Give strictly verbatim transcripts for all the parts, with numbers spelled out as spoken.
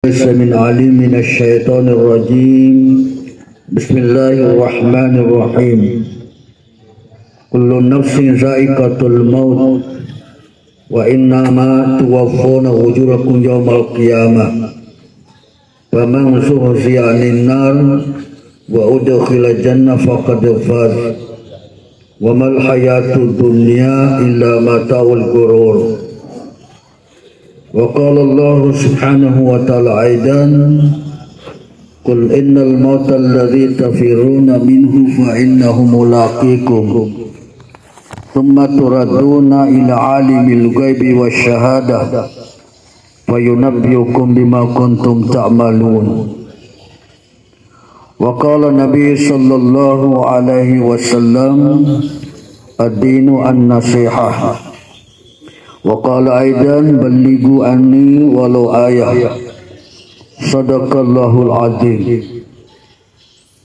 السميع العليم من الشيطان الرجيم. بسم الله الرحمن الرحيم. كل نفس ذائقة الموت وإنما توفون أجوركم يوم القيامة. فمن زحزح عن النار وأدخل الجنة فقد فاز. وما الحياة الدنيا إلا متاع الغرور. وقال الله سبحانه وتعالى أيضا: قل إن الموت الذي تفرون منه فإنه ملاقيكم ثم تردون إلى عالم الغيب والشهادة فينبئكم بما كنتم تعملون. وقال النبي صلى الله عليه وسلم: الدين النصيحة. وقال أيضا: بلغوا عني ولو آية. صدق الله العظيم.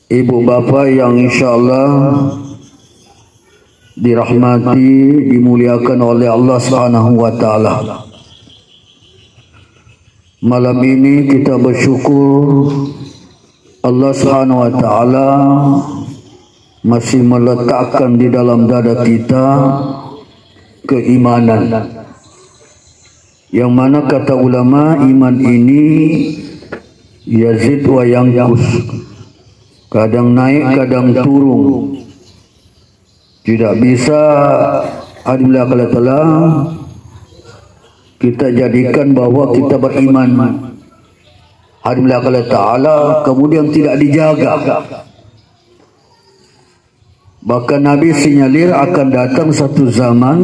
Ibu bapak yang insyaallah dirahmati, dimuliakan oleh Allah Subhanahu wa Ta'ala. Malam ini kita bersyukur Allah Subhanahu wa Ta'ala masih meletakkan di dalam dada kita keimanan. Yang mana kata ulama, iman ini yazid wa yanqus. Kadang naik, kadang turun. Tidak bisa, hadirin Allah Ta'ala, kita jadikan bahwa kita beriman, hadirin Allah Ta'ala, kemudian tidak dijaga. Bahkan Nabi sinyalir akan datang satu zaman,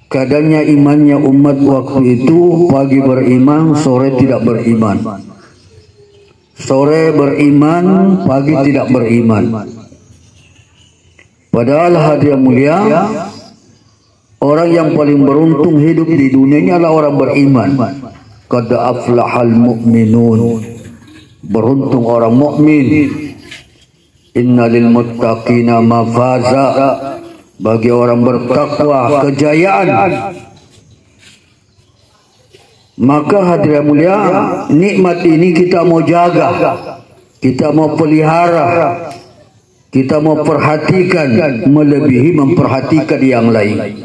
kadangnya imannya umat waktu itu, pagi beriman, sore tidak beriman. Sore beriman, pagi tidak beriman. Padahal, hadirin mulia, orang yang paling beruntung hidup di dunia ini adalah orang beriman. Qad aflahal mu'minun. Beruntung orang mukmin. Inna lil muttaqina mafaza. Bagi orang bertakwa, kejayaan. Maka, hadirin mulia, nikmat ini kita mau jaga, kita mau pelihara, kita mau perhatikan melebihi memperhatikan yang lain.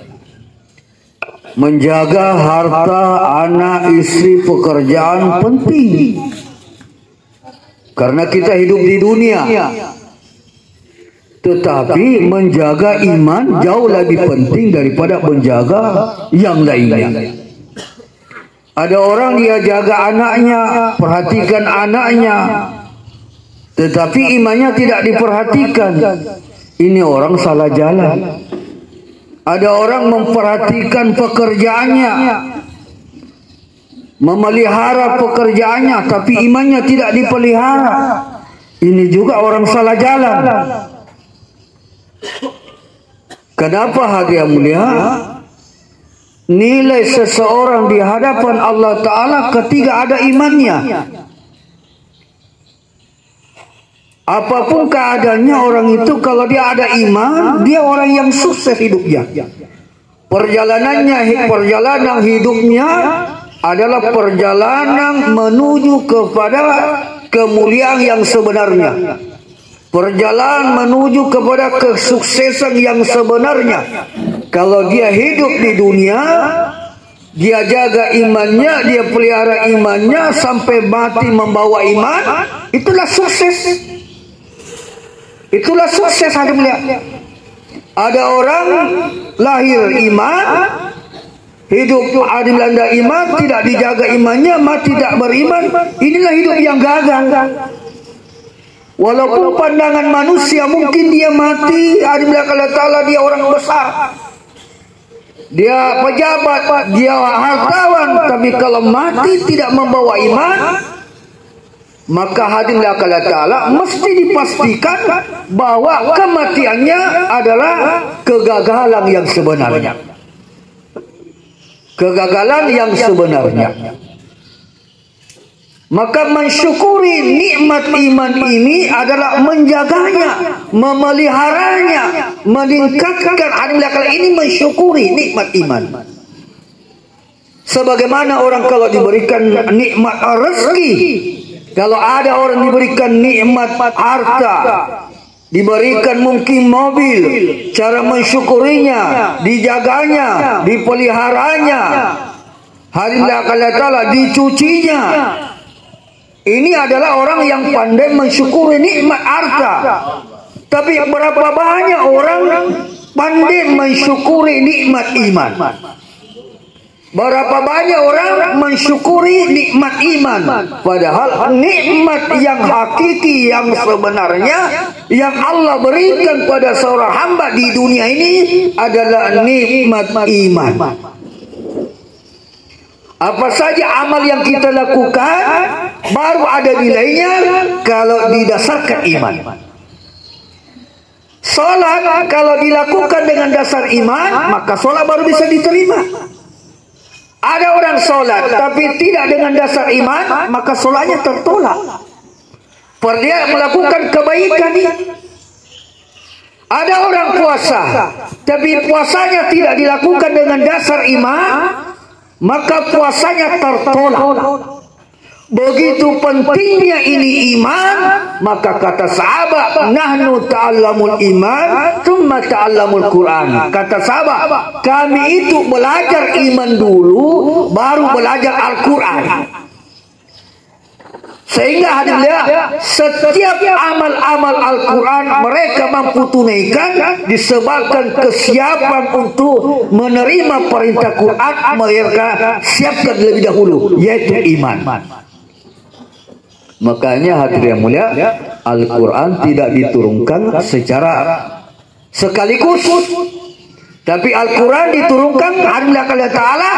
Menjaga harta, anak, istri, pekerjaan penting. Karena kita hidup di dunia. Tetapi menjaga iman jauh lebih penting daripada menjaga yang lainnya. Ada orang dia jaga anaknya, perhatikan anaknya, tetapi imannya tidak diperhatikan. Ini orang salah jalan. Ada orang memperhatikan pekerjaannya, memelihara pekerjaannya, tapi imannya tidak dipelihara. Ini juga orang salah jalan. Kenapa, hadirin mulia? Nilai seseorang di hadapan Allah Ta'ala ketika ada imannya. Apapun keadaannya orang itu, kalau dia ada iman, dia orang yang sukses hidupnya. Perjalanannya, perjalanan hidupnya adalah perjalanan menuju kepada kemuliaan yang sebenarnya. Perjalanan menuju kepada kesuksesan yang sebenarnya. Kalau dia hidup di dunia, dia jaga imannya, dia pelihara imannya sampai mati membawa iman, itulah sukses. Itulah sukses, hadirin mulia. Ada orang lahir iman, hidup ada dilanda iman, tidak dijaga imannya, mati tidak beriman. Inilah hidup yang gagal. Walaupun pandangan manusia mungkin dia mati, hadirin mulia Allah Ta'ala, dia orang besar, dia pejabat, dia hartawan, tapi kalau mati tidak membawa iman, maka, hadirin mulia Allah Ta'ala, mesti dipastikan bahwa kematiannya adalah kegagalan yang sebenarnya. Kegagalan yang sebenarnya. Maka, mensyukuri nikmat iman ini adalah menjaganya, memeliharanya, meningkatkan. Hadirin mulia Allah, ini mensyukuri nikmat iman. Sebagaimana orang kalau diberikan nikmat rezeki, kalau ada orang diberikan nikmat harta, diberikan mungkin mobil, cara mensyukurinya, dijaganya, dipeliharanya, hari Allah Ta'ala dicucinya. Ini adalah orang yang pandai mensyukuri nikmat harta. Tapi berapa banyak orang pandai mensyukuri nikmat iman? Berapa banyak orang mensyukuri nikmat iman? Padahal nikmat yang hakiki, yang sebenarnya, yang Allah berikan pada seorang hamba di dunia ini adalah nikmat iman. Apa saja amal yang kita lakukan, baru ada nilainya kalau didasarkan iman. Sholat kalau dilakukan dengan dasar iman, maka sholat baru bisa diterima. Ada orang sholat tapi tidak dengan dasar iman, maka sholatnya tertolak. Padahal dia melakukan kebaikan ini. Ada orang puasa, tapi puasanya tidak dilakukan dengan dasar iman, maka puasanya tertolak. Begitu pentingnya ini iman, maka kata sahabat, "Nahnu ta'allamul iman, tsumma ta'allamul Qur'an." Kata sahabat, "Kami itu belajar iman dulu, baru belajar Al-Quran." Sehingga hadirin, setiap amal-amal Al-Quran mereka mampu tunaikan disebabkan kesiapan untuk menerima perintah Quran mereka siapkan lebih dahulu, yaitu iman. Makanya hadirin yang mulia, Al-Quran tidak diturunkan secara sekaligus. Tapi Al-Quran diturunkan, hadirin Allah Ta'ala,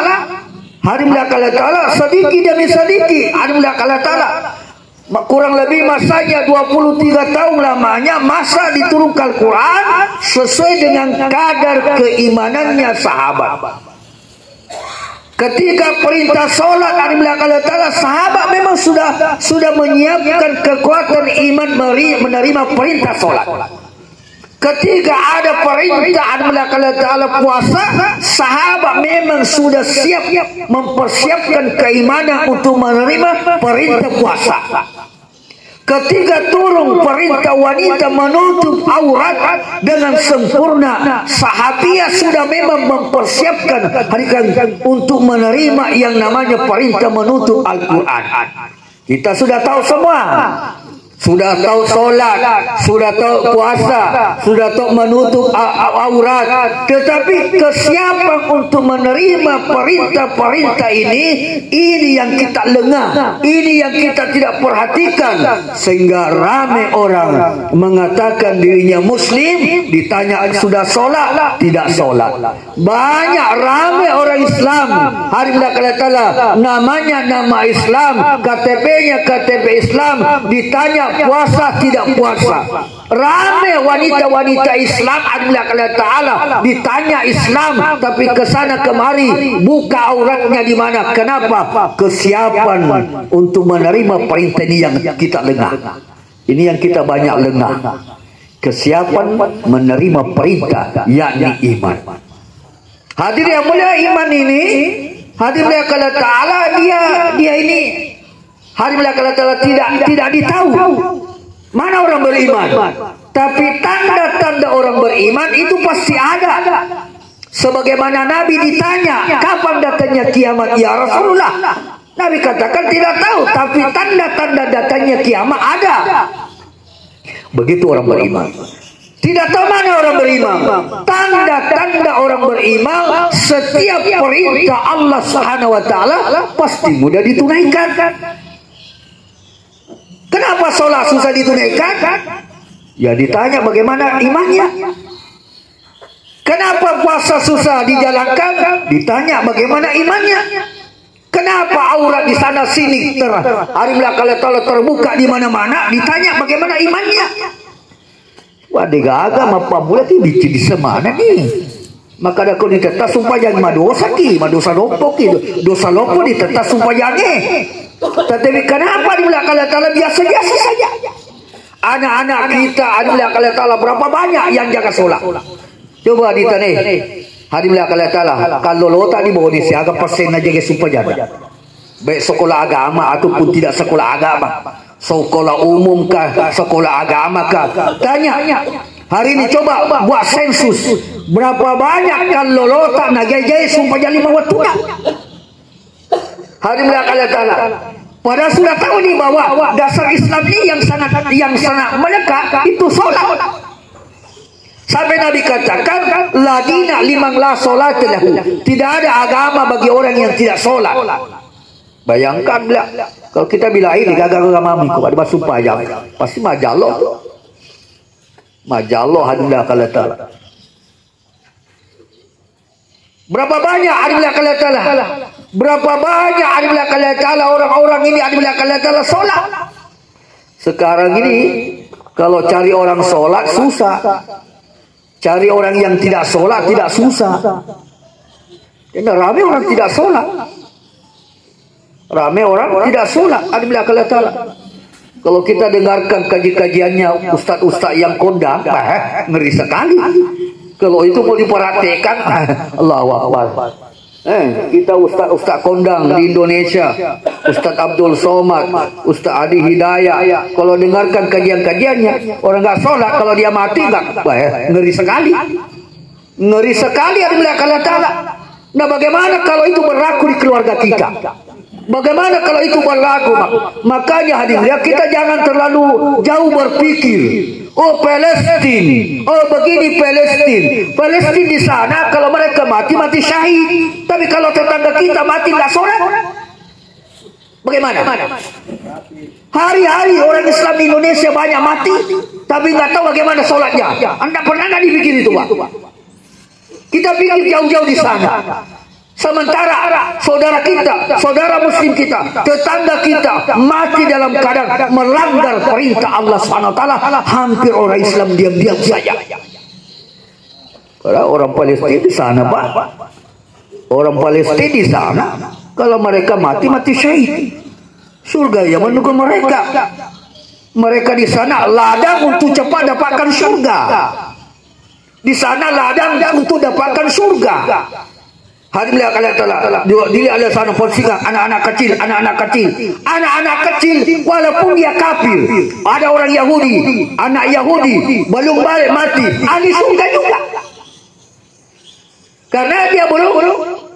hadirin Allah Ta'ala, sedikit demi sedikit, hadirin Allah Ta'ala. Ma-, kurang lebih masanya dua puluh tiga tahun lamanya masa diturunkan Al-Quran sesuai dengan kadar keimanannya sahabat. Ketika perintah sholat, hadirin Allah Ta'ala, sahabat memang sudah sudah menyiapkan kekuatan iman meri-, menerima perintah sholat. Ketika ada perintah, hadirin Allah Ta'ala, puasa, sahabat memang sudah siap mempersiapkan keimanan untuk menerima perintah puasa. Ketika turun perintah wanita menutup aurat dengan sempurna, sahabiah sudah memang mempersiapkan hadirin untuk menerima yang namanya perintah menutup Al-Quran. Kita sudah tahu semua. Sudah tahu sholat, sudah tahu puasa, sudah tahu menutup a-, a-, aurat. Tetapi kesiapan untuk menerima perintah-perintah ini, ini yang kita lengah, ini yang kita tidak perhatikan. Sehingga ramai orang mengatakan dirinya muslim, ditanya sudah sholat, tidak sholat. Banyak ramai orang Islam, hadirin Allah Ta'ala, namanya nama Islam, K T P-nya K T P Islam, ditanya puasa tidak puasa. Ramai wanita-wanita Islam, hadirin Allah Ta'ala, ditanya Islam, tapi ke sana kemari, buka auratnya di mana. Kenapa? Kesiapan untuk menerima perintah ini yang kita lengah. Ini yang kita banyak lengah. Kesiapan menerima perintah, yakni iman. Hadirin yang mulia, iman ini, hadirin yang Allah Ta'ala, dia, dia ini, hadirin yang Allah Ta'ala, tidak, tidak ditahu. Mana orang beriman? Tapi tanda-tanda orang beriman itu pasti ada. Sebagaimana Nabi ditanya, "Kapan datangnya kiamat, ya Rasulullah?" Nabi katakan tidak tahu, tapi tanda-tanda datangnya kiamat ada. Begitu orang beriman. Tidak tahu mana orang beriman. Tanda-tanda orang beriman, setiap perintah Allah Subhanahu wa Ta'ala pasti mudah ditunaikan. Kenapa sholat susah ditunaikan? Ya, ditanya bagaimana imannya. Kenapa puasa susah dijalankan? Ditanya bagaimana imannya. Kenapa aurat di sana sini ter-, hadirin Allah Ta'ala, terbuka di mana-mana? Ditanya bagaimana imannya. Wah, de gaga mappammula ki bicci di semana ni. Maka dako ditetta sumpajang madosa ki, madosa loppo ki, dosa loppo ditetta sumpajange. Tetapi kenapa di belakang Allah Ta'ala biasa-biasa saja? Anak-anak kita di belakang Allah Ta'ala berapa banyak yang jaga sholat? Coba ditanya. Hadirin Allah Ta'ala, kallolota di Bone siaga persenna jagai sumpajang. Baik sekolah agama ataupun tidak sekolah agama. Sekolah umum kah, sekolah agama kah. Tanya, hari ini coba buat sensus. Berapa banyak kallolota najai-jai sumpajang lima wattuna? Hadirin Allah Ta'ala. Padahal sudah tahu nih bahwa dasar Islam ini yang sangat yang sangat melekat itu sholat. Sampai Nabi katakan, "La dina liman la sholata lahu." Tidak ada agama bagi orang yang tidak sholat. Bayangkan, bla, kalau kita bilang ini gagal agama, kok ada sumpajang, pasti majallo. Majallo, hadirin Allah Ta'ala. Berapa banyak, hadirin Allah Ta'ala? Berapa banyak, hadirin Allah Ta'ala, orang-orang ini, hadirin Allah Ta'ala, sholat? Sekarang ini, kalau cari orang sholat, susah. Cari orang yang tidak sholat, tidak susah. Karena ramai orang tidak sholat. Ramai orang tidak sholat, hadirin Allah Ta'ala. Kalau kita dengarkan kaji-kajiannya ustadz-ustadz yang kondang, bah, ngeri sekali. Kalau itu mau diperhatikan, Allahu Akbar. Eh, kita ustadz-ustadz kondang di Indonesia, Ustadz Abdul Somad, Ustadz Adi Hidayah, kalau dengarkan kajian-kajiannya, orang nggak sholat, kalau dia mati nggak, bah, ngeri sekali. Ngeri sekali, hadirin Allah Ta'ala. Nah, bagaimana kalau itu berlaku di keluarga kita? Bagaimana kalau itu berlaku? Mak- Makanya, hadirin, ya, kita jangan terlalu jauh berpikir. Oh, Palestina. Oh, begini Palestina. Palestina di sana, kalau mereka mati, mati syahid. Tapi kalau tetangga kita mati, nggak sholat. Bagaimana? Hari-hari orang Islam di Indonesia banyak mati, tapi nggak tahu bagaimana sholatnya. Anda pernah nggak dipikir itu, Pak? Kita pikir jauh-jauh di sana. Sementara saudara kita, saudara muslim kita, tetangga kita mati dalam keadaan melanggar perintah Allah Subhanahu wa Ta'ala, hampir orang Islam diam-diam saja. Karena orang Palestina di sana, Pak. Orang Palestina di sana, kalau mereka mati, mati syahid. Surga yang menunggu mereka. Mereka di sana ladang untuk cepat dapatkan surga. Di sana ladang untuk dapatkan surga. Hadirin Allah Ta'ala, di, di ada sana postingan anak-anak kecil, anak-anak kecil, anak-anak kecil, walaupun dia kafir, ada orang Yahudi, anak Yahudi, belum balik mati, ahli surga juga. Karena dia belum,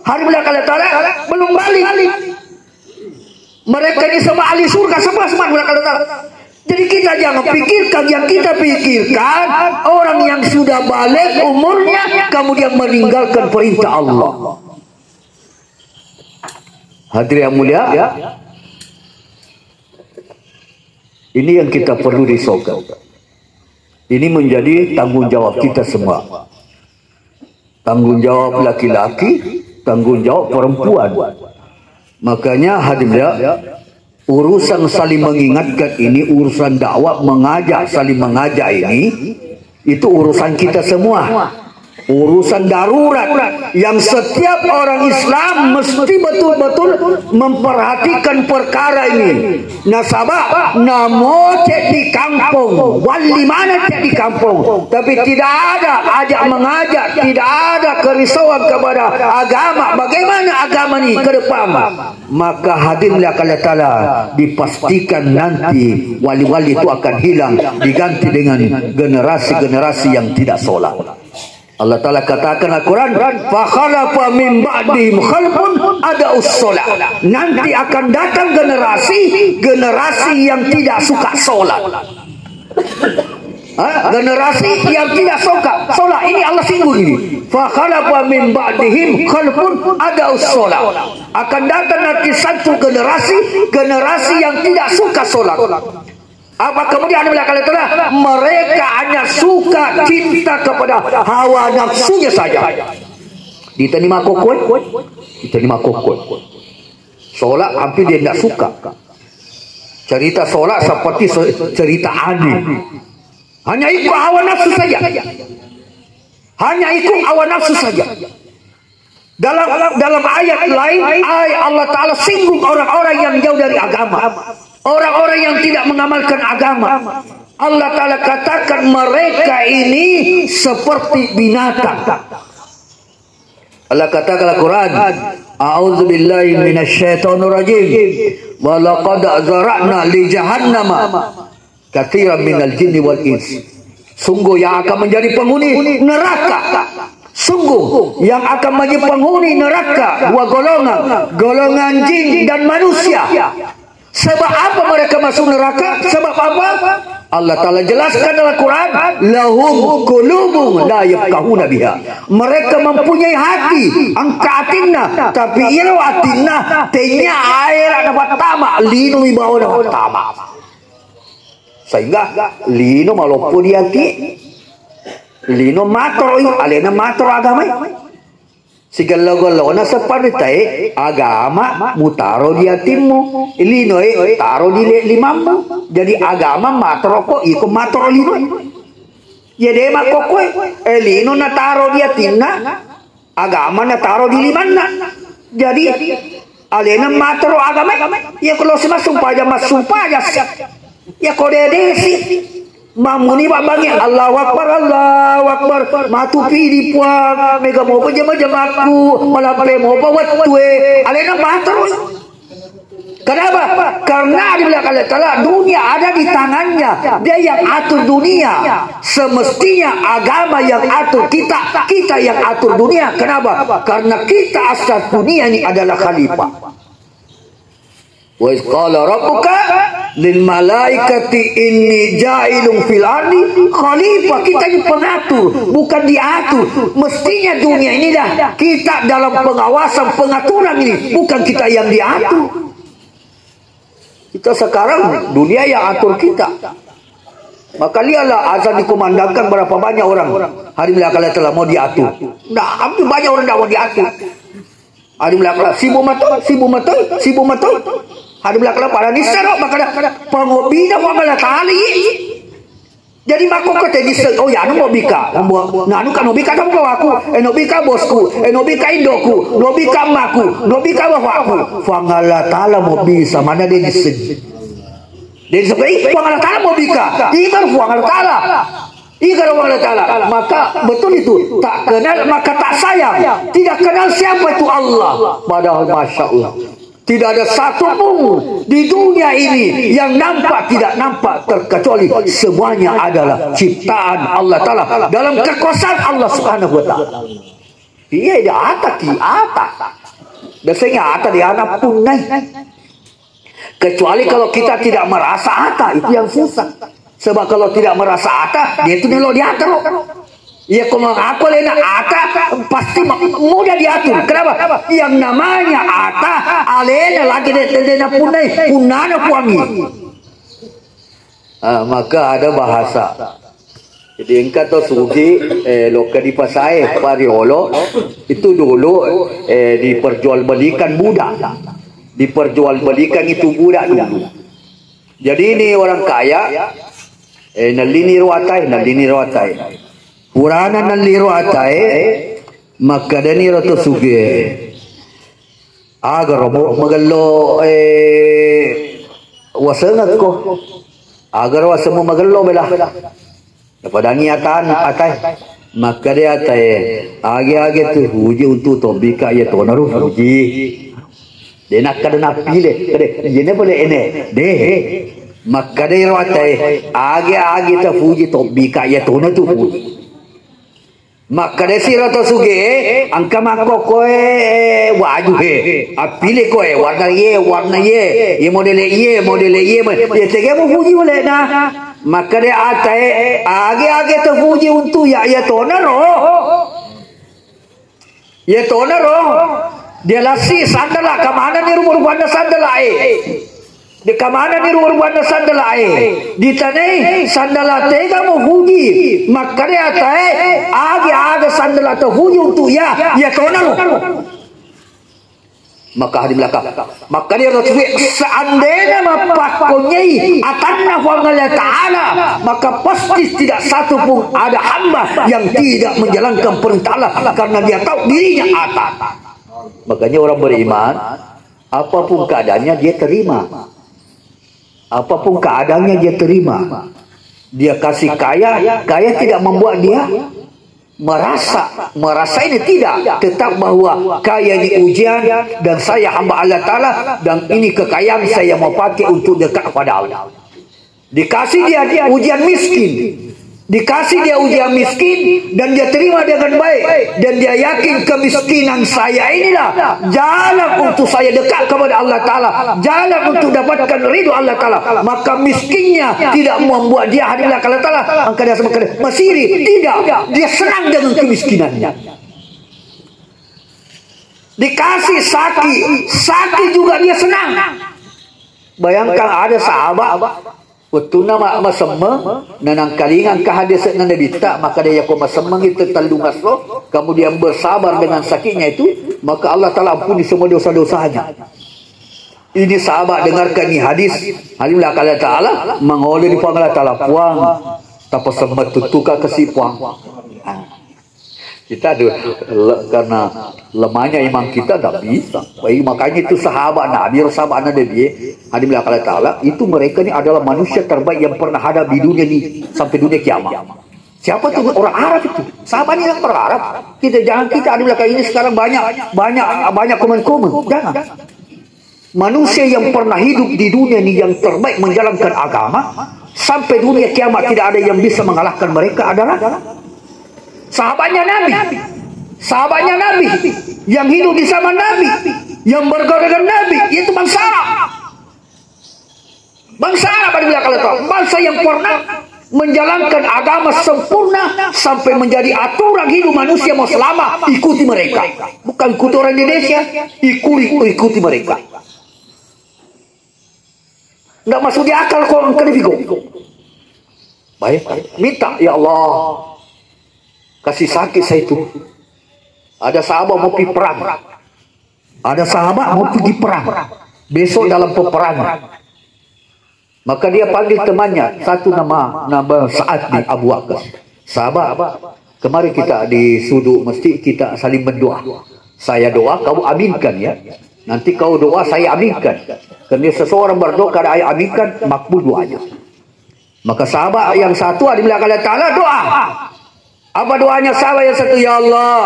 hadirin Allah Ta'ala, belum balik. Mereka ini semua ahli surga, semua, semua, hadirin Allah Ta'ala. Jadi kita jangan pikirkan, yang kita pikirkan orang yang sudah balik umurnya, kemudian meninggalkan perintah Allah. Hadirin yang mulia, ini yang kita perlu risaukan. Ini menjadi tanggung jawab kita semua. Tanggung jawab laki-laki, tanggung jawab perempuan. Makanya, hadirin, ya, urusan saling mengingatkan ini, urusan dakwah, mengajak, saling mengajak ini, itu urusan kita semua. Urusan darurat yang setiap orang Islam mesti betul-betul memperhatikan perkara ini. Nasaba, namo ceddi kampong, walli mana ceddi kampong, tapi tidak ada ajak mengajak, tidak ada kerisauan kepada agama. Bagaimana agama ini ke depan? Maka, hadirin Allah Ta'ala, dipastikan nanti wali-wali itu akan hilang, diganti dengan generasi-generasi yang tidak sholat. Allah Ta'ala katakan Al-Quran, "Fakhalafa min ba'dihim khalfun ada'us sholat." Nanti akan datang generasi, generasi yang tidak suka sholat. Ha? Generasi yang tidak suka sholat. Ini Allah singgung ini. "Fakhalafa min ba'dihim khalfun ada'us sholat." Akan datang nanti satu generasi, generasi yang tidak suka sholat. Apa kemudian Allah Ta'ala? Mereka hanya suka cinta kepada hawa nafsunya saja. Diterima kokoi, diterima kokoi. Sholat hampir dia tidak suka. Cerita sholat seperti se- cerita aneh. Hanya ikut hawa nafsu saja. Hanya ikut hawa nafsu saja. Dalam dalam ayat lain, ayat Allah Ta'ala singgung orang-orang yang jauh dari agama. Orang-orang yang tidak mengamalkan agama. Allah Ta'ala katakan mereka ini seperti binatang. Allah katakan Al-Quran, "A'udzu billahi minasyaitonir rajim. Wa laqad zara'na li jahannama katsiran minal jinni wal ins." Sungguh yang akan menjadi penghuni neraka. Sungguh yang akan menjadi penghuni neraka dua golongan, golongan jin dan manusia. Sebab apa mereka masuk neraka? Sebab apa? Allah Ta'ala jelaskan dalam Al-Quran, "Lahum qulubun la yafqahuna biha." Mereka mempunyai hati, engka atinna, tapi iyaro atinna, tenya aera napattama, lino mi bawa napattama. Sehingga lino maloppo di ati, lino matoroi, alena matoro agamai. Sigello-gellona separitae agama mutaro di atimmu, linoe taro di le-, limammu. Jadi agama matoroko iko matoro linoe. Iya de makkokkoe, eh, lino nataro di atinna, agama nataro di limanna. Jadi alena matoro agama, iya kalau si massumpaja, massumpaja. Iya ko dede si. Mamuni mabbangi, "Allahu Akbar, Allahu Akbar." Matu pidi Puang, mega mopa jama-jamakku, malampe mopa wettue. Alena matoro. Kenapa? Karena di belakang Allah Ta'ala, dunia ada di tangannya. Dia yang atur dunia. Semestinya agama yang atur kita, kita yang atur dunia. Kenapa? Karena kita asal dunia ini adalah khalifah. "Wa iz qala rabbuka lil malaikati inni ja'ilun fil ardi khalifah." Kita ini pengatur, bukan diatur. Mestinya dunia ini dah kita dalam pengawasan, pengaturan ini, bukan kita yang diatur. Kita sekarang, dunia yang atur kita. Maka lihatlah azan dikumandangkan, berapa banyak orang hari ini kalau telah mau diatur. Nah, hampir banyak orang tidak mau diatur. Hari belakang, sibu matoi, sibu matoi, sibu matoi. Hari belakang pada nisero, makanya pengobina wa malatali. Jadi mako ko tadi se-, oh ya, anu mau bika, mau, nah, anu kan mau bika kan bawaku, eh, mau bika bosku, eh, mau bika indoku, mau bika emakku, mau bika bapakku. Fuang Allah Ta'ala mau bisa mana dia di sini. Dia di sini, eh, Fuang Allah Ta'ala mau bika, ini baru Fuang Allah Ta'ala. Iya, kalau Allah Ta'ala, maka betul itu, tak kenal maka tak sayang, tidak kenal siapa itu Allah. Padahal masya Allah, tidak ada satu pun di dunia ini yang nampak tidak nampak terkecuali semuanya adalah ciptaan Allah Ta'ala dalam kekuasaan Allah Subhanahu wa Ta'ala. Iya, ada ata ki ata. Biasanya ata di anak punai. Kecuali kalau kita tidak merasa ata, itu yang susah. Sebab kalau tidak merasa ata, dia itu nelo diatur. Iya, kalau aku alena ata, pasti ma-, mudah diatur. Kenapa? Yang namanya ata, alena lagi de-, de-, dena punai, punana puangi. Ah, maka ada bahasa. Jadi engka to sugi, eh, lokka di pasae, pariolo, itu dulu, eh, diperjualbelikan budak. Diperjualbelikan itu budak dulu. Jadi ini orang kaya, eh, nellini ro atae, nellini ro atae. Purana nelli ro atae, makkedani ro to sugi. Agaro mo magello, eh, wasengekko. Agaro wasemmu magello bela. Napadangi atan, atae. Makkade atae, age-age tu fuji untuk tobbika iya tonaro fuji. De nakkada napile, kade, iyene pole ene. De. Makkade ro atae, age-age ta fuji tobbika iya tona tu fuji. Makkadasi ro to suge, engka makkokkoe waju he. Appile koe, warna iye, warna iye. Iye modele iye, modele iye, mo-, iye tege mufuji ulena. Makkade atae, age-age to fuji untuk ya, iya tonaro. Iya tonaro. Dia lasi sandala, kamanani rupa-rupanna sandala e. Dekamanani ruwa-ruwanna sandala e. Ditanai sandala tega mufuji. Makkada atae, agi aga sandala to fuji untuk iya, iya tonaro. Maka di belakang. Makkada Rasulullah, seandainya mappakonyai atanna Puang Allah Ta'ala, maka pasti tidak satu pun ada hamba yang tidak menjalankan perintah Allah karena dia tahu dirinya ata. Makanya orang beriman, apapun keadaannya dia terima. Apapun keadaannya dia terima. Dia kasih kaya, kaya tidak membuat dia Merasa, merasa ini tidak, tetap bahwa kaya ini ujian dan saya hamba Allah Ta'ala dan ini kekayaan saya mau pakai untuk dekat kepada Allah. Dikasih dia ujian miskin, dikasih dia ujian miskin dan dia terima dengan baik dan dia yakin kemiskinan saya inilah jalan untuk saya dekat kepada Allah Ta'ala, jalan untuk dapatkan ridho Allah Ta'ala. Maka miskinnya tidak membuat dia, hadirin Allah Ta'ala, angka dia sama kena masiri, tidak, dia senang dengan kemiskinannya. Dikasih sakit, sakit juga dia senang. Bayangkan ada sahabat, wettunna ma-, masemmeng, nanangkalingang ka hadisna Nabitta, maka dia yako masemmeng itu tellung esso, kemudian bersabar dengan sakitnya itu, maka Allah Ta'ala ampuni semua dosa-dosanya. Ini sahabat dengarkan ini hadis, hadirin Allah Ta'ala, mangolo di Puang Allah Ta'ala, "Puang, tapasemmeng tuttuka kasi Puang." Kita ada le-, karena lemahnya iman kita, nggak bisa. Baik, makanya itu sahabat Nabi, sahabat Nabi, hadirin Allah Ta'ala, itu mereka ini adalah manusia terbaik yang pernah ada di dunia ini sampai dunia kiamat. Siapa tuh orang Arab itu? Sahabatnya yang orang Arab. Kita jangan kita, hadirin Allah, ini sekarang banyak banyak banyak komen-komen. Jangan. Manusia yang pernah hidup di dunia ini yang terbaik menjalankan agama, sampai dunia kiamat tidak ada yang bisa mengalahkan mereka adalah sahabatnya Nabi. Sahabatnya Nabi yang hidup di zaman Nabi, yang bergaul dengan Nabi, yaitu bangsa Arab. Bangsa Arab, hadirin Allah Ta'ala, bangsa yang pernah menjalankan agama sempurna sampai menjadi aturan hidup manusia mau selama, ikuti mereka. Bukan ikuti orang Indonesia, ikuti, ikuti mereka. Nggak masuk di akal kok engka dibigo. Baik, minta, "Ya Allah, kasih sakit saya itu." Ada sahabat mau pergi perang. Ada sahabat mau pergi perang. Besok dalam peperangan. Maka dia panggil temannya, satu nama, nama Sa'ad bin Abu Waqqas. "Sahabat, kemarin kita di sudut masjid, kita saling berdoa. Saya doa, kau aminkan, ya. Nanti kau doa, saya aminkan. Karena seseorang berdoa, kada saya aminkan, makbul doanya." Maka sahabat yang satu, hadirin Allah Ta'ala, doa. Apa doanya sahabat yang satu? "Ya Allah,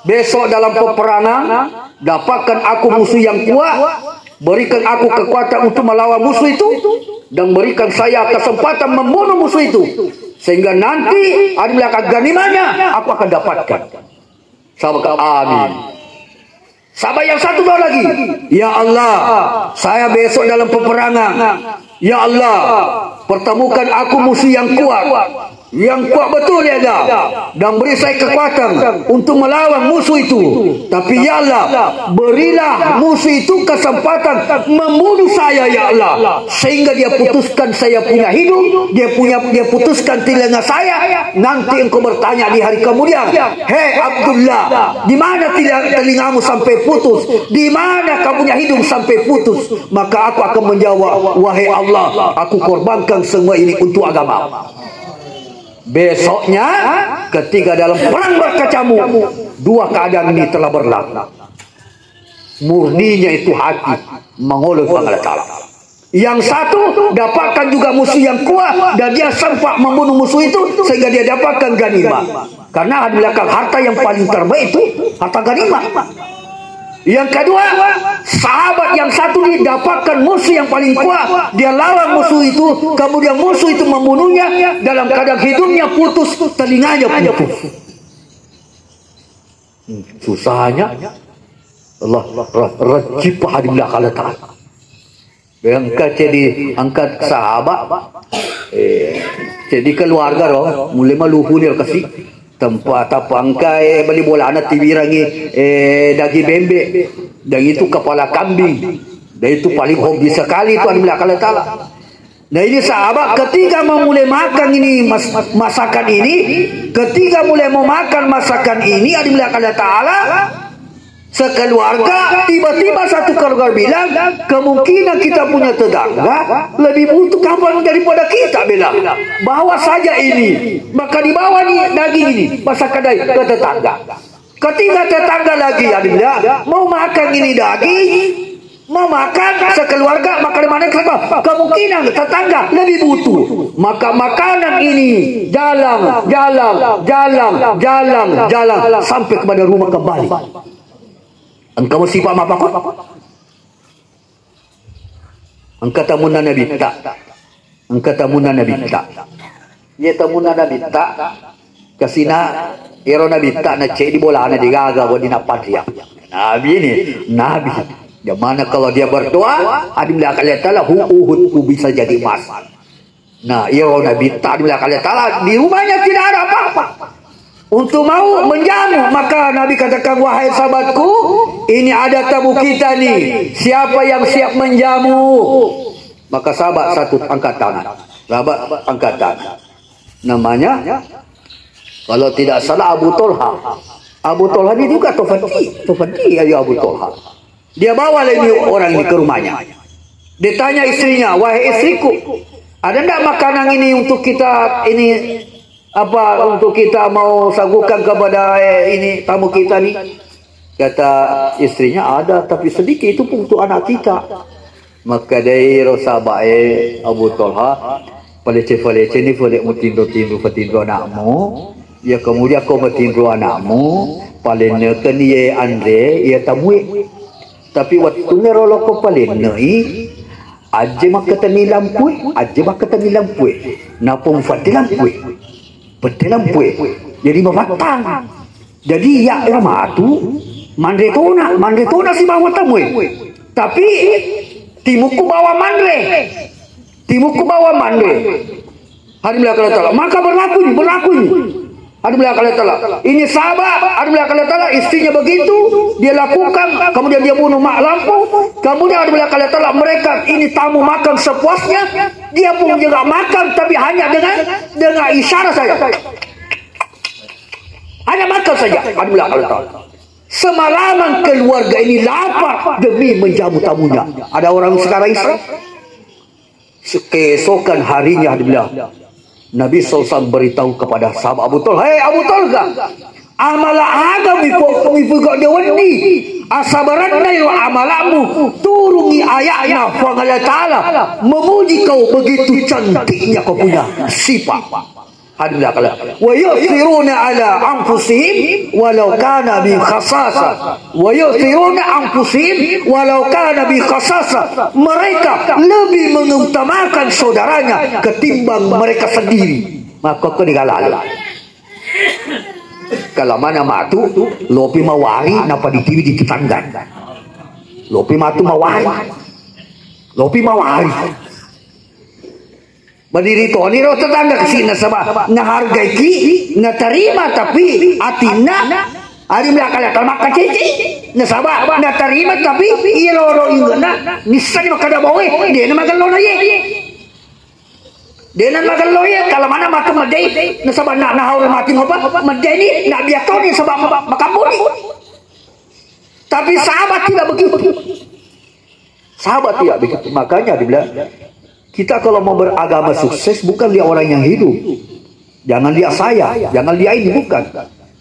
besok dalam peperangan, dapatkan aku musuh yang kuat, berikan aku kekuatan untuk melawan musuh itu, dan berikan saya kesempatan membunuh musuh itu, sehingga nanti, hadirin Allah, ganimanya aku akan dapatkan." Sahabat kata, "Amin." Sahabat yang satu doa lagi, "Ya Allah, saya besok dalam peperangan. Ya Allah, pertemukan aku musuh yang kuat. Yang kuat betul, ya Allah. Dan beri saya kekuatan untuk melawan musuh itu. Tapi, ya Allah, berilah musuh itu kesempatan membunuh saya, ya Allah. Sehingga dia putuskan saya punya hidup, dia punya, dia putuskan telinga saya. Nanti engkau bertanya di hari kemudian, 'Hei Abdullah, di mana tila-, telingamu sampai putus? Di mana kamu punya hidup sampai putus?' Maka aku akan menjawab, 'Wahai Allah, aku korbankan semua ini untuk agama.'" Besoknya, ketika dalam perang berkecamuk, dua keadaan ini telah berlaku. Murninya itu hati, mangolo Puang Allah Ta'ala. Yang satu dapatkan juga musuh yang kuat dan dia sempat membunuh musuh itu sehingga dia dapatkan ganimah. Karena di belakang harta yang paling terbaik itu harta ganimah. Yang kedua, sahabat yang satu ini dapatkan musuh yang paling kuat, dia lawan musuh itu, kemudian musuh itu membunuhnya, dalam keadaan hidungnya putus, telinganya putus. Hmm, susahnya Allah ra-, rajib hadirin Allah Ta'ala. Engka jadi angkat sahabat, eh, jadi keluarga ro, mulai maluhu ni kasi tempat apa engka, eh, beli bolana tiwirangi, eh, daging bembe. Dan itu kepala kambing. Dan itu paling hobi sekali itu hadirin Allah Ta'ala. Nah, ini sahabat ketika mau mulai makan ini mas-, masakan ini, ketika mulai mau makan masakan ini, hadirin Allah Ta'ala, sekeluarga, tiba-tiba satu keluarga bilang, "Kemungkinan kita punya tetangga lebih butuh kapan daripada kita," bilang. "Bawa saja ini." Maka dibawa nih daging ini, masakan dari ke tetangga. Ketika tetangga lagi, hadirin, mau makan ini daging, mau makan sekeluarga, maka di mana itu Kemungkinan tetangga lebih butuh. Maka makanan ini jalan, jalan, jalan, jalan, jalan sampai kepada rumah kembali. Engka musipa mapakot? Engka tamunna Nabitta. Engka tamunna Nabitta. Iya tamunna Nabitta. Kasina ero Nabitta na ceddi bolana digaga, wedding nappanria. Nabi ini, Nabi. Yang mana kalau dia berdoa, adim la kalian taala, hu-, Uhud ku bisa jadi emas. Nah, iya, Nabi tadi bilang, Allah Ta'ala, di rumahnya tidak ada apa-apa. Untuk mau menjamu, maka Nabi katakan, "Wahai sahabatku, ini ada tamu kita nih. Siapa yang siap menjamu?" Maka sahabat satu angkat tangan. Sahabat angkat tangan. Namanya, kalau tidak salah, Abu Tolha. Abu Tolha ini juga Tofati. Tofati, ayo, Abu Tolha. Dia bawa lagi orang ini ke rumahnya. Dia tanya istrinya, "Wahai istriku, ada ndak makanan ini untuk kita, ini apa, untuk kita mau sagukan kepada, eh, ini tamu kita nih?" Kata istrinya, "Ada, tapi sedikit, itu pun untuk anak kita." Maka dari sahabat, eh, Abu Tolha, "Palece-palece ni pole mutinro-tinro patinro anakmu. Ya, kemudian kau matinro anakmu, palenneken ye anre, ya tamue." Tapi wettunna ro lokko palennei, ajje makkatenni lampue, ajje makkatenni lampue. Napong fatte lampue. Fatte lampue. Jadi mafattang. Jadi ya, ya matu, manre tona, manre tona sibawa tamue. Tapi timukku bawa manre. Timukku bawa manre. Hadirin Allah Ta'ala. Maka berlaku ini, berlaku ini. Hadirin Allah Ta'ala. Ini sahabat, hadirin Allah Ta'ala, istrinya begitu, dia lakukan, kemudian dia bunuh mak lampu, kemudian hadirin Allah Ta'ala, mereka ini tamu makan sepuasnya, dia pun juga makan, tapi hanya dengan, dengan isyarat saja. Hanya makan saja, hadirin Allah Ta'ala. Semalaman keluarga ini lapar demi menjamu tamunya. Ada orang sekarang Islam? Keesokan harinya, dia bilang, Nabi sallallahu alaihi wasallam beritahu kepada sahabat Abu Talha, "Hei Abu Talha, amala aga mipo-, mipuga dewenni? Asabaranna iro amalamu, turungi ayatna Puang Allah Ta'ala, memuji kau, begitu cantiknya kau punya sifat." Hadirin Allah, "Wa yu'thiruna ala anfusihim walau kana bihim khasasah." "Wa yu'thiruna anfusihim walau kana bihim khasasah." Mereka lebih mengutamakan saudaranya ketimbang mereka sendiri. Maka kau digalala. Kalau mana matu, lopi mawari, napa ditiwi di tetangga. Lopi matu mawari. Lopi mawari. Badiri toni ro tetangga kesina, nasaba nahargaiki, natarima, tapi atinna, ari melakala makkacici, nasaba natarima, tapi iya loro inggana, nissani makkada bawe, dena magello na ye. Dena magello ye, kalau mana maka medai, nasaba na, nahormati ngopa, medai ni, na biatoni, saba makambuni. Tapi sahabat tidak begitu. Sahabat tidak begitu. Makanya dibilang, kita kalau mau beragama sukses, bukan lihat orang yang hidup. Jangan lihat saya, jangan lihat ini, bukan.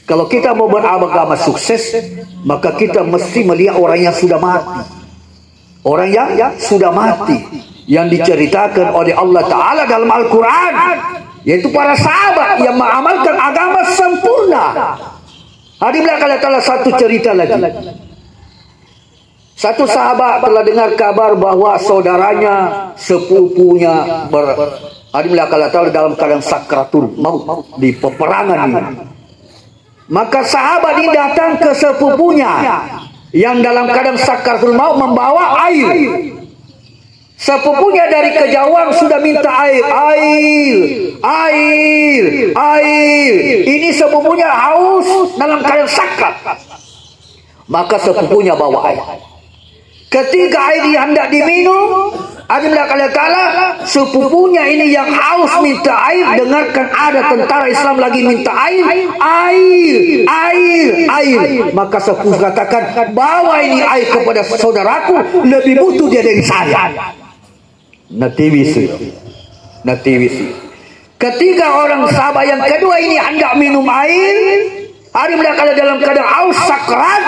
Kalau kita mau beragama sukses, maka kita mesti melihat orang yang sudah mati. Orang yang sudah mati, yang diceritakan oleh Allah Ta'ala dalam Al-Quran, yaitu para sahabat yang mengamalkan agama sempurna. Hadirin Allah Ta'ala, satu cerita lagi. Satu sahabat telah dengar kabar bahwa saudaranya, sepupunya ber-, hadirin Allah Ta'ala, dalam keadaan sakratul maut di peperangan ini. Maka sahabat ini datang ke sepupunya yang dalam keadaan sakratul maut membawa air. Sepupunya dari kejauhan sudah minta air, "Air, air, air." Ini sepupunya haus dalam keadaan sakrat. Maka sepupunya bawa air. Ketika air ini hendak diminum, hadirin Allah Ta'ala, sepupunya ini yang haus minta air, dengarkan ada tentara Islam lagi minta air, "Air, air, air." Maka sepupu katakan, "Bawa ini air kepada saudaraku, lebih butuh dia dari saya." Natiwisi. Natiwisi. Ketika orang sahabat yang kedua ini hendak minum air, hadirin Allah Ta'ala, dalam keadaan haus sakrat,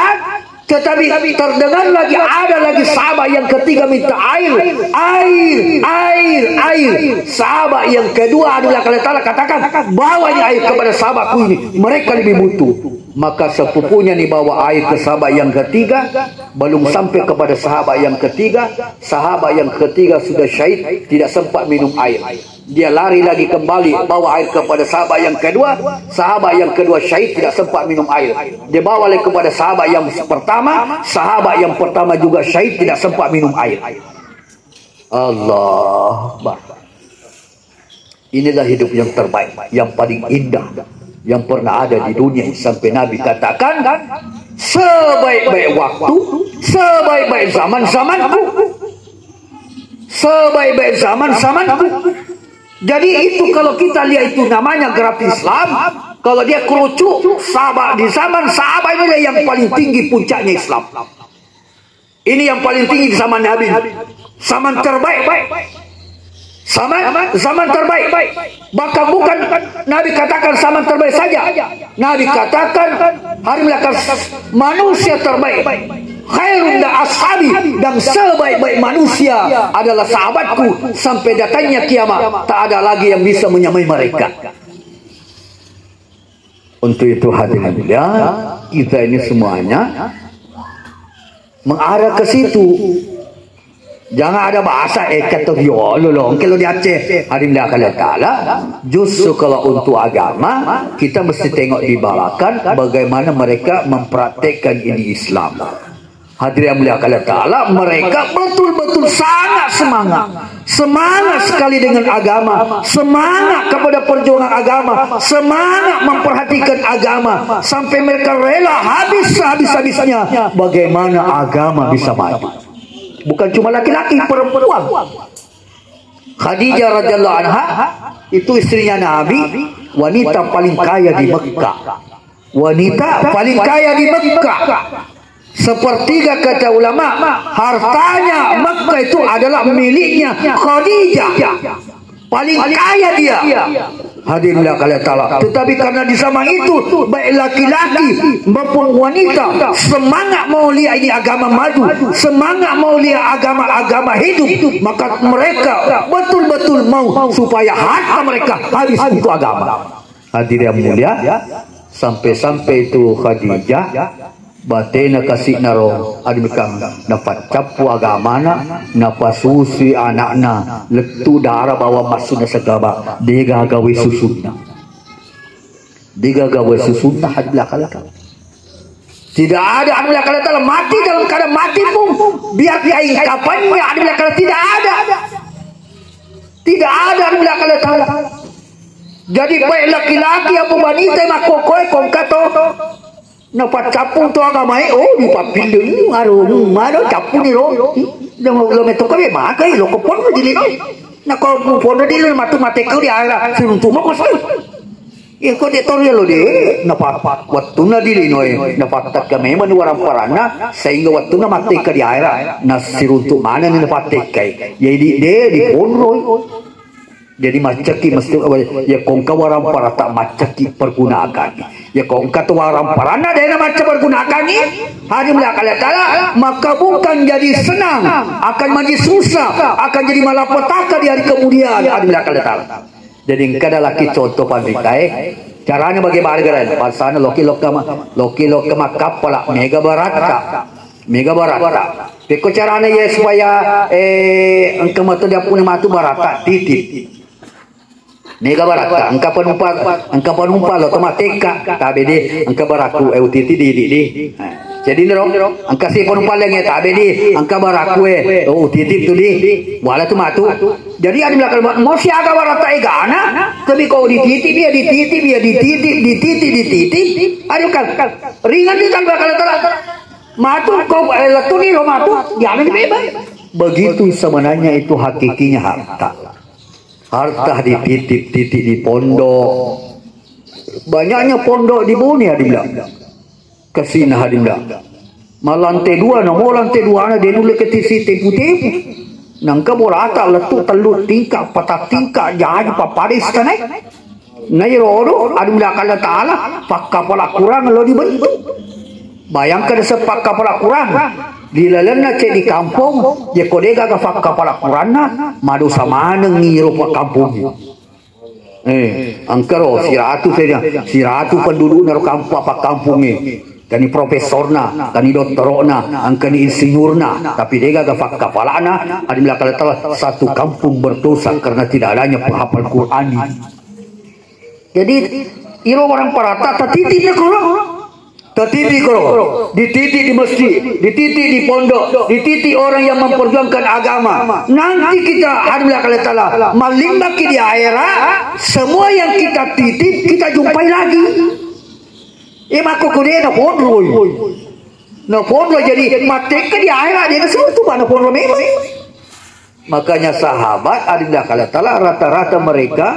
Tetapi terdengar lagi, ada lagi sahabat yang ketiga minta air, air, air, air. Sahabat yang kedua, adalah Allah Ta'ala katakan, "Bawa ini air kepada sahabatku ini, mereka lebih butuh." Maka sepupunya ini bawa air ke sahabat yang ketiga, belum sampai kepada sahabat yang ketiga, sahabat yang ketiga sudah syahid, tidak sempat minum air. Dia lari lagi kembali, bawa air kepada sahabat yang kedua. Sahabat yang kedua syahid, tidak sempat minum air. Dia bawa lagi kepada sahabat yang pertama. Sahabat yang pertama juga syahid, tidak sempat minum air. Allah Akbar. Inilah hidup yang terbaik, yang paling indah yang pernah ada di dunia. Sampai Nabi katakan, "Sebaik-baik waktu, sebaik-baik zaman, zamanku." Sebaik-baik zaman, zamanku. Jadi itu kalau kita lihat itu namanya grafik Islam, kalau dia kerucut, sahabat, di zaman sahabat ini yang paling tinggi puncaknya Islam. Ini yang paling tinggi di zaman Nabi. Zaman terbaik. Zaman, zaman terbaik. Bahkan bukan Nabi katakan zaman terbaik saja. Nabi katakan, hari melakar manusia terbaik. Khairun da ashabi, dan sebaik-baik manusia adalah sahabatku. Sampai datangnya kiamat, tak ada lagi yang bisa menyamai mereka. Untuk itu, hadirin mulia, kita ini semuanya mengarah ke situ. Jangan ada bahasa, "Eh, kata riolo lo, engke lo di Aceh." Hadirin mulia Allah Ta'ala, justru kalau untuk agama, kita mesti tengok di belakang bagaimana mereka mempraktekkan ini Islam. Hadirin yang mulia Allah Ta'ala, mereka betul-betul sangat semangat. Semangat sekali dengan agama, semangat kepada perjuangan agama, semangat memperhatikan agama, sampai mereka rela habis habis-habisnya. Bagaimana agama bisa maju? Bukan cuma laki-laki, perempuan. Khadijah radhiyallahu anha itu istrinya Nabi, wanita paling kaya di Mekah. Wanita paling kaya di Mekah. Sepertiga, kata ulama, hartanya Mekah itu adalah miliknya Khadijah. Paling kaya dia. Hadirin Allah Ta'ala. Tetapi karena di zaman itu, baik laki-laki maupun wanita semangat mau lihat ini agama maju, semangat mau lihat agama-agama hidup, maka mereka betul-betul mau supaya harta mereka habis untuk agama. Hadirin yang mulia, sampai-sampai itu Khadijah, batena kasi'naro, adimikang, napaccappu agamana, napasusui anakna, lettu dara bawang massunna segaba, degaga we susunna. Degaga we susunna, hadirin belakang. Tidak ada, hadirin belakang, mati dalam keadaan mati pun, biar kain kafannya, hadirin belakang, tidak ada. Tidak ada, hadirin belakang. Jadi baik laki-laki apa wanita makkokkoe kongkato. Napaccappung to agamae, oh, dipappilleng, aro, mano cappuni ro. Lo, lo metto kabe makai, lo kopono dili. Na ko kopono dili matu mate kau di ara, siruntu mo kosong. Iya ko de tori lo de, napa wettunna di linoe, napattakka memang waramparana, sehingga wettunna mattekka di ara, na siruntu mana ni napattekkai. Jadi de di ponroi. Jadi maccaki mesti, ya kongka waramparata maccaki pergunakan. Ya kongka tu waramparanna dena macca pergunakan ni, hadirin belakang Allah Ta'ala, maka bukan jadi senang, akan menjadi susah, akan jadi malapetaka di hari kemudian, hadirin belakang Allah Ta'ala. Jadi engka ada laki contoh panritae, caranya bagaimana, gara? Pasana loki lokka ma-, loki lokka makkappala, mega baratta. Mega baratta. Pekko carana ye supaya, eh, engka matu diappuna matu baratta, titip. Mega baratta, engka panumpa, engka panumpa lo to mattekka, tabe di, engka baraku, eh, utitip di, di, di. Nah, jadi nero, engka si panumpa laingnge, tabe di, engka baraku, eh, oh, utitip tu di. Wala tu matu. Jadi anu bilang kalau mau siaga baratta egana, tapi kau dititip ya, dititip ya, dititip, dititip, dititip. Aduh kan, ringan di kan bakal telat. Matu kau, eh, lettu ni lo matu, jangan dibebas. Begitu sebenarnya itu hakikinya harta. Harta dititip-titip di pondok. Banyaknya pondok di Bone, hadirin. Kasina, hadirin. Malante dua, namo lante dua na de nulle ketisi tepu-tepu. Nangka borata lettu tellu tingka, pata tingka, jaji pappada istanai. Na irodo, hadirin belakang Allah Ta'ala, pakkapala kurang lo dibentuk. Bayangkan sepak kapala Quran di lalenna ceddi kampong, jekko de gaga fakkapala Quranna, madosa maneng iro pakkampong. Eh, engkaro siratu saja, siratu pendudukna ro kampa-, pakkampongnge. Kani profesorna, kani doktorokna, engkani insinyurna, tapi de gaga fakkapalana, adimilaka Allah Ta'ala, satu kampung berdosa karena tidak adanya penghafal Quran. Jadi, iro orang parata tatiti na koro. Tatiti koro. Dititi di masjid, dititi di pondok, dititi orang yang memperjuangkan agama. Nanti kita, adimilaka Allah Ta'ala, malimbaki di akhirat, semua yang kita titip, kita jumpai lagi. Eh, mako kode na podro. Na podro jadi matekka di akhirat, dia na situ, na podro memang. Makanya sahabat, adinda kala tala, rata-rata mereka,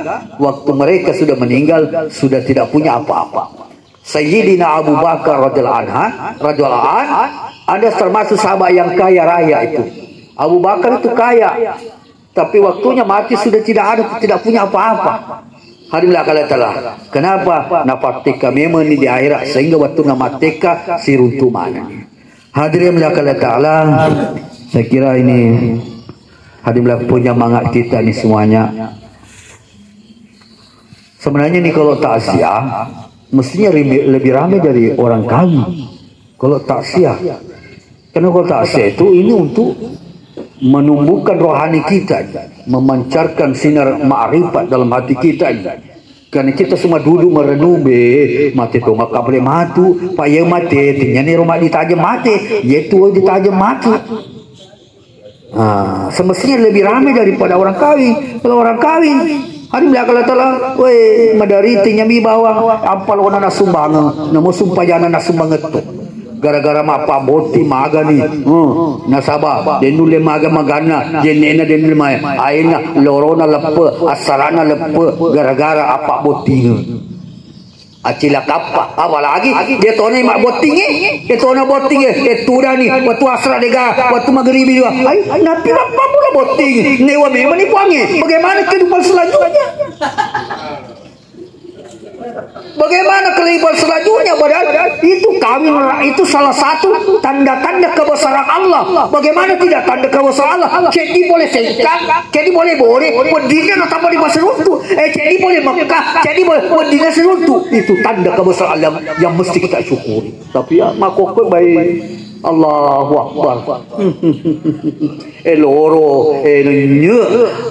waktu mereka sudah meninggal, sudah tidak punya apa-apa. Sayyidina Abu Bakar radhiyallahu anha, radhiyallahu an, ada termasuk sahabat yang kaya raya itu. Abu Bakar itu kaya, tapi waktunya mati sudah tidak ada, tidak punya apa-apa. Hadirin Allah Ta'ala. Kenapa? Napatteka memang ni di akhirat sehingga waktu namatteka siruntu mana. Hadirin Allah Ta'ala, saya kira ini hadirin punya mangat kita ni semuanya. Sebenarnya ni kalau takziah mestinya rame- lebih ramai dari orang kawin. Kalau takziah, karena kalau takziah itu ini untuk menumbuhkan rohani kita, memancarkan sinar ma'rifat dalam hati kita ini. Karena kita semua duduk merenung, be, mate to makka boleh matu, pak ya mate, tinyane rumah ditajam mate, yaitu ditajam mate. Ah, semestinya lebih ramai daripada orang kawin. Kalau orang kawin, hari bilang kalau telah, weh, madariti nyami bawang, apa lo na sumbang, namo sumpajana na sumbang itu. Gara-gara mappabotti magani. Hmm. Nasaba, dennulle maga-maganna, jennena dennulle mai. Aina, lorona leppe, asarana leppe, gara-gara apa bottinge. Acilakappa, apalagi dia tona mabbottinge, dia tona bottinge, eh, tudani, waktu asra dega, waktu magribi dua. Ai, napi lappa pula bottinge. Newa memang ni puange. Bagaimana kehidupan selanjutnya? Bagaimana kehidupan selanjutnya? Padahal itu kawin ra-, itu salah satu tanda-tanda kebesaran Allah. Bagaimana tidak tanda kebesaran Allah? Jadi boleh sengkang, jadi boleh boleh, pedihnya tetap di masa runtuh. Eh, jadi boleh Mekah, jadi boleh pedihnya seruntuh. Itu tanda kebesaran Allah yang, yang mesti kita syukuri. Tapi ya, makokko baik. Allahu Akbar. Eh, loro, eh, lennye,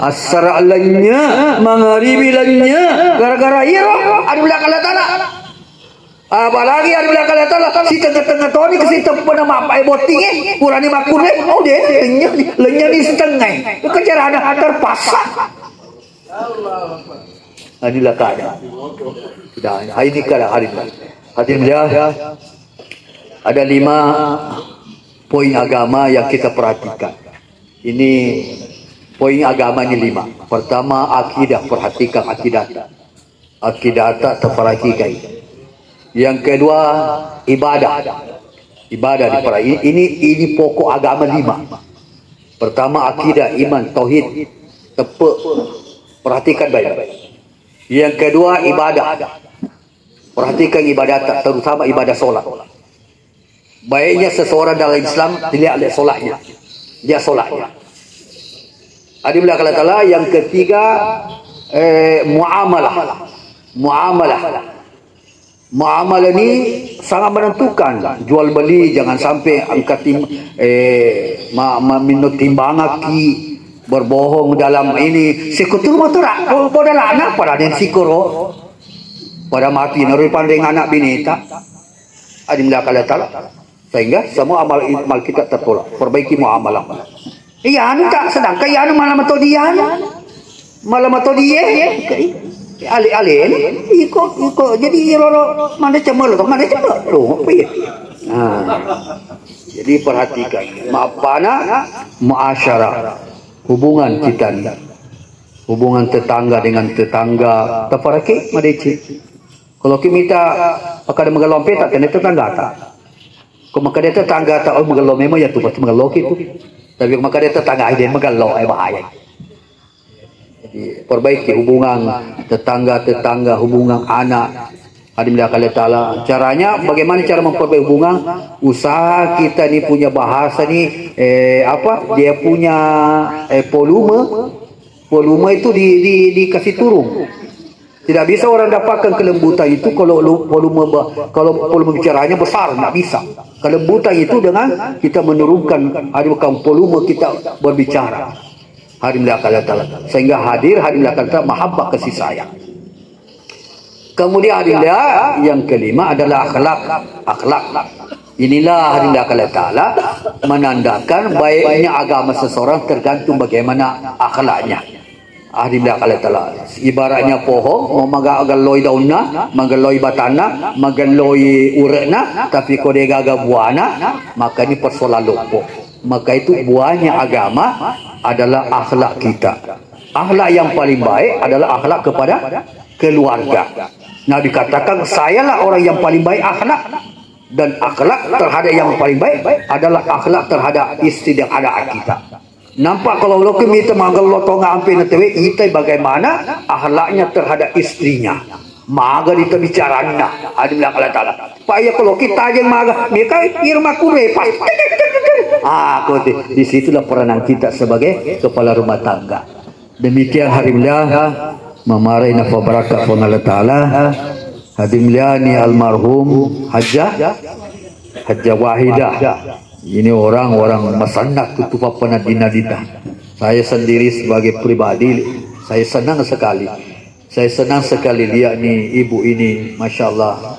asara lennye, mangaribi lennye, gara-gara iro, adu belakang Allah Ta'ala. Apalagi adu belakang Allah Ta'ala, si tengah-tengah toni, ke si tengah pernah mapai botting, eh, kurani makur, eh, oh, deh, lennye, lennye ni setengah, eh. Kejarana terpaksa. Inilah keadaan. Sudah, ini keadaan. Hadirin ya, ada lima poin agama yang kita perhatikan. Ini poin agama ini lima. Pertama, akidah, perhatikan akidah. Akidah tak terperhatikan. Yang kedua, ibadah. Ibadah diperhatikan. Ini, ini pokok agama lima. Pertama, akidah, iman, tauhid, tepe. Perhatikan baik. Yang kedua, ibadah. Perhatikan ibadah, terutama ibadah sholat. Baiknya seseorang dalam Islam, dilihat oleh sholatnya. Dia sholatnya. Adi belakang Allah Ta'ala. Yang ketiga, eh, muamalah. Muamalah. Muamalah ini sangat menentukan. Jual beli, jangan sampai angkat tim-, eh, ma-, ma-, minno timbangaki, berbohong dalam ini. Sekutu motor, ah, bo-, bodalana, pada yang sikoro. Pada mati, naruh pandeng anak bineta. Adi belakang Allah Ta'ala. Sehingga semua amal, amal kita tertolak. Perbaiki muamalah. Iya, anu tak, sedangkan iya anu malah metode iya anu. Malah metode iya. Ale-ale, iko, iko, jadi roro, mana cemel, mana cemel, lo, apa ya? Nah, jadi perhatikan. Ma'apana, muasyarah. Hubungan kita ni. Hubungan tetangga dengan tetangga. Taparake, madece. Kalau kita minta, pakai magello peta, kena tetangga tak. Ko makkeda tetangga ta, oh, magello memang ya tu, pasti magello ki tu. Tapi ko makkeda tetangga, ai, de magello, eh, bahaya. Jadi, perbaiki hubungan tetangga-tetangga, hubungan anak. Hadirin dimuliakan Allah Ta'ala. Caranya, bagaimana cara memperbaiki hubungan? Usaha kita ni punya bahasa ni, eh, apa, dia punya, eh, volume, volume itu di, di, dikasih turun. Tidak bisa orang dapatkan kelembutan itu kalau lu-, volume ba-, kalau volume bicaranya besar, tidak bisa. Kelembutan itu dengan kita menurunkan, hadirin, volume kita berbicara. Hadirin dimuliakan Allah Ta'ala. Sehingga hadir, hadirin dimuliakan Allah Ta'ala, mahabbah, kasih sayang. Kemudian hadirin yang kelima adalah akhlak. Akhlak. Inilah hadirin dimuliakan Allah Ta'ala menandakan baiknya agama seseorang tergantung bagaimana akhlaknya. Hadirin dimuliakan Allah Ta'ala. Ibaratnya pohon, mau maga-, magelloi daunna, magelloi batanna, magelloi ure'na, tapi ko de gaga buana, maka ini persoalan loppo. Maka itu buahnya agama adalah akhlak kita. Akhlak yang paling baik adalah akhlak kepada keluarga. Nah, dikatakan, "Sayalah orang yang paling baik akhlak." Dan akhlak terhadap yang paling baik adalah akhlak terhadap istri dan anak kita. Nampak kalau lo ke mita magello tonga ampe na tewe, ita bagaimana akhlaknya terhadap istrinya. Maga dita bicaranna. Hadirin dimuliakan Allah Ta'ala. Pak, iya kalau kita aja maga, mereka irma kure, Pak. Ah, kau di situlah peranan kita sebagai kepala rumah tangga. Demikian hadirin dimuliakan, mamarai nafa barakat Puang Allah Ta'ala. Hadirin dimuliakan, almarhum Hajjah, Hajjah Wahidah. Ini orang-orang masanna tutup apa nadina dita. Saya sendiri sebagai pribadi, saya senang sekali. Saya senang sekali lihat ni ibu ini, masya Allah.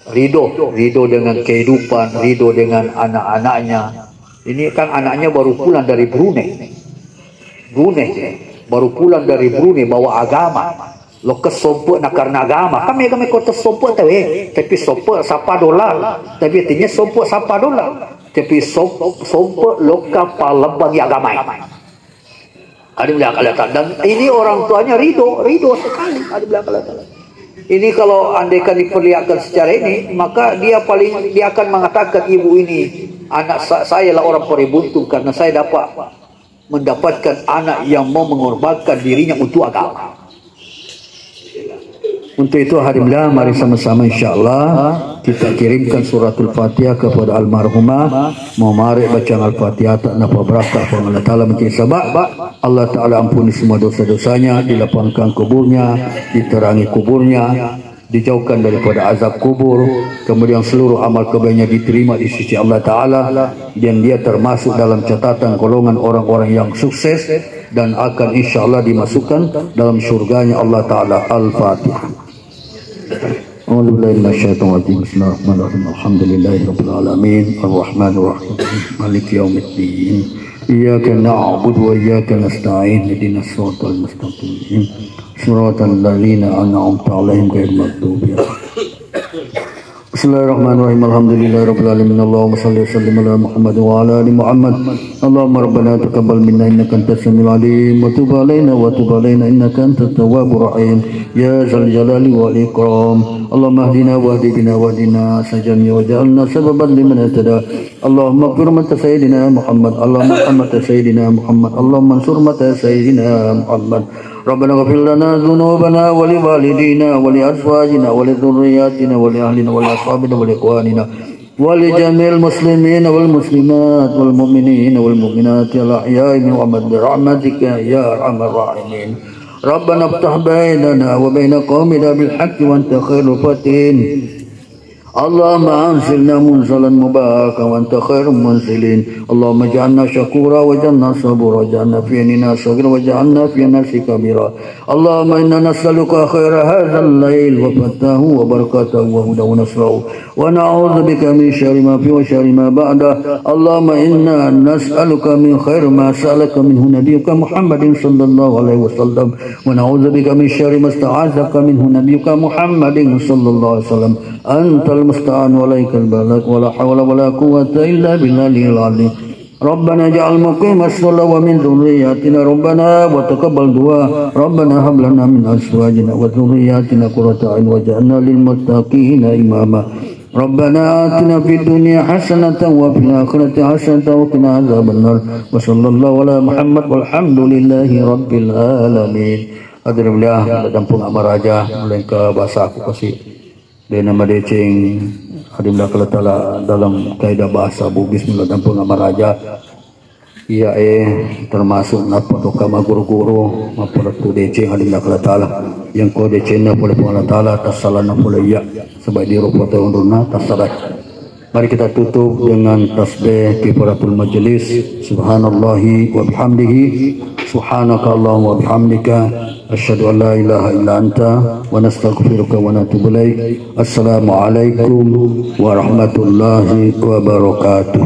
Ridho, ridho dengan kehidupan, ridho dengan anak-anaknya. Ini kan anaknya baru pulang dari Brunei. Brunei, baru pulang dari Brunei bawa agama. Lo ke sompe na karena agama. Kan mega meko te sompe tawe, tapi sompe sapa dolar. Tapi artinya sompe sapa dolar. Tapi som-, sompe loka palebang agama. Hadirin dimuliakan Allah Ta'ala. Dan ini orang tuanya ridho, ridho sekali. Hadirin dimuliakan Allah Ta'ala. Ini kalau andaikan diperlihatkan secara ini, maka dia paling, dia akan mengatakan, "Ibu ini, anak sa-, saya lah orang paling beruntung karena saya dapat mendapatkan anak yang mau mengorbankan dirinya untuk agama." Untuk itu, hadirin dimuliakan, mari sama-sama, insya Allah, kita kirimkan suratul Fatihah kepada almarhumah. Mau mari bacaan Al-Fatihah, tak napa berapa, Allah Ta'ala mungkin sabab. Allah Ta'ala ampuni semua dosa-dosanya, dilapangkan kuburnya, diterangi kuburnya, dijauhkan daripada azab kubur, kemudian seluruh amal kebaikannya diterima di sisi Allah Ta'ala, dan dia termasuk dalam catatan golongan orang-orang yang sukses dan akan insya Allah dimasukkan dalam surganya Allah Ta'ala. Al-Fatihah. أعوذ بالله من الشيطان الرجيم. بسم الله الرحمن الرحيم. الحمد لله رب العالمين. الرحمن الرحيم. مالك يوم الدين. إياك نعبد وإياك نستعين. اهدنا الصراط المستقيم. صراط الذين أنعمت عليهم غير المغضوب عليهم. بسم الله الرحمن الرحيم. الحمد لله رب العالمين. اللهم صل وسلم على محمد وعلى آل محمد. اللهم ربنا تقبل منا إنك أنت السميع العليم وتب علينا وتب علينا إنك أنت التواب الرحيم يا ذا الجلال والإكرام. اللهم اهدنا واهد بنا واهد الناس جميعا واجعلنا سببا لمن اهتدى. اللهم اغفر أمة سيدنا محمد. اللهم ارحم أمة سيدنا محمد. اللهم انصر أمة سيدنا محمد. ربنا اغفر لنا ذنوبنا ولوالدينا ولأزواجنا ولذرياتنا ولأهلنا ولأصحابنا ولإخواننا ولجميع المسلمين والمسلمات والمؤمنين والمؤمنات الأحياء منهم والأموات برحمتك يا أرحم الراحمين. ربنا افتح بيننا وبين قومنا بالحق وأنت خير الفاتحين. اللهم أنزلنا منزلا مباركا وأنت خير المنزلين. اللهم اجعلنا شكورا واجعلنا صبورا واجعلنا في عيننا صغيرا واجعلنا في الناس كبيرا. اللهم إنا نسألك خير هذا الليل وفتحه وبركته وهدى ونصره، ونعوذ بك من شر ما فيه وشر ما بعده. اللهم إنا نسألك من خير ما سألك منه نبيك محمد صلى الله عليه وسلم، ونعوذ بك من شر ما استعاذك منه نبيك محمد صلى الله عليه وسلم. أنت المستعان وعليك البلاغ ولا حول ولا قوة إلا بالله العلي العظيم. ربنا اجعل مقيم الصلاة ومن ذرياتنا ربنا وتقبل دعاء. ربنا هب لنا من أزواجنا وذرياتنا قرة أعين واجعلنا للمتقين إماما. ربنا آتنا في الدنيا حسنة وفي الآخرة حسنة وقنا عذاب النار. وصلى الله على محمد والحمد لله رب العالمين. Hadirin mulia, dampung amaraja, melainkan bahasa aku kasih. Dena madeceng, alim dakala tala dalam kaidah bahasa Bugis mula dampung amaraja. Iya, eh, termasuk nappa doka maguru-guru, mapparettu deceng alim dakala tala. Yang ko decenna pole Puang Allah Taala, tassalana pole iya, sebab di rupa tahun runa, tassalai. Mari kita tutup dengan tasbih kifaratul majlis. Subhanallahi wa bihamdihi. Subhanakallahumma wa bihamdika. Asyhadu an la ilaha illa anta wa nastaghfiruka wa natubu ilaik. Assalamualaikum warahmatullahi wabarakatuh.